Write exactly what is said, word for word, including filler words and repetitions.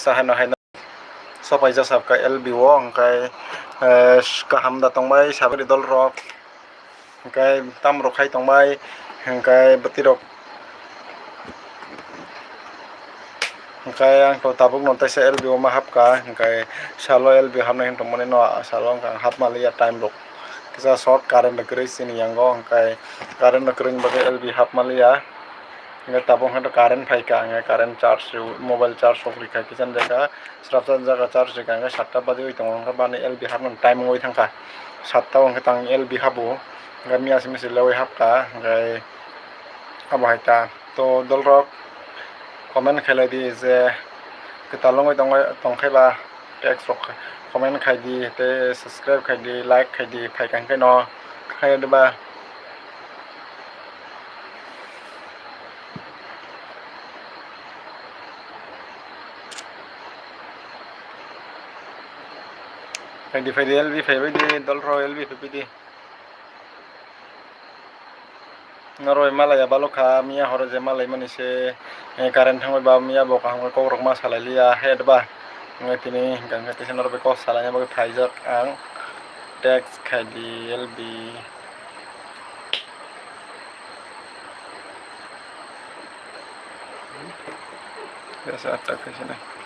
Haino haino sopaijak sabkha L B o, hwnkhe, eh, kaham da tongbai sabari dolrok, hwnkhe tamrok khai tongbai, hwnkhe bwtwirok, hwnkhe ang to tabukno teisa L B o ma hapkha, hwnkhe salo L B hapnai hinwi tongmani no, salo wngkha ang hapma liya time rok kisa short, current rok kwrwi chini yango, hwnkhe current rok kwrwini bagwi L B hapma liya. Hwnkhe tabuk hwnkhe current phaikha, hwnkhe current charge rw-, mobile charge rok rikha, kisan jaga srapsa jaga charge rikha, hwnkhe satta bajiwi tongo, hwnkhe bani L B hapnani time wngwi thangkha, satta o hwnkhe tang L B hapo, hwnkhe miya simi se lewi hapkha, hwnkhe abo hai ta. To dolrok comment khailai di je kwtal wngwi tongwi tongkhaiba. Text rok comment khai di, tei subscribe khai di, like khai di, phai kha hwnkhe no khai di ba. Phai di, phai di, L B phai bai di, dolrok L B phai bai di. Norok bai malaiya balok kha, miya horo je malaimani se, eh, current thangwi ba miya bo kaham khe kokrok ma salai liya, het ba. Wngkha tini hwnkha khe teisa norok bai kok salaina bagwi phaijak ang, text khai di L B. Yes, atta kaisa nai.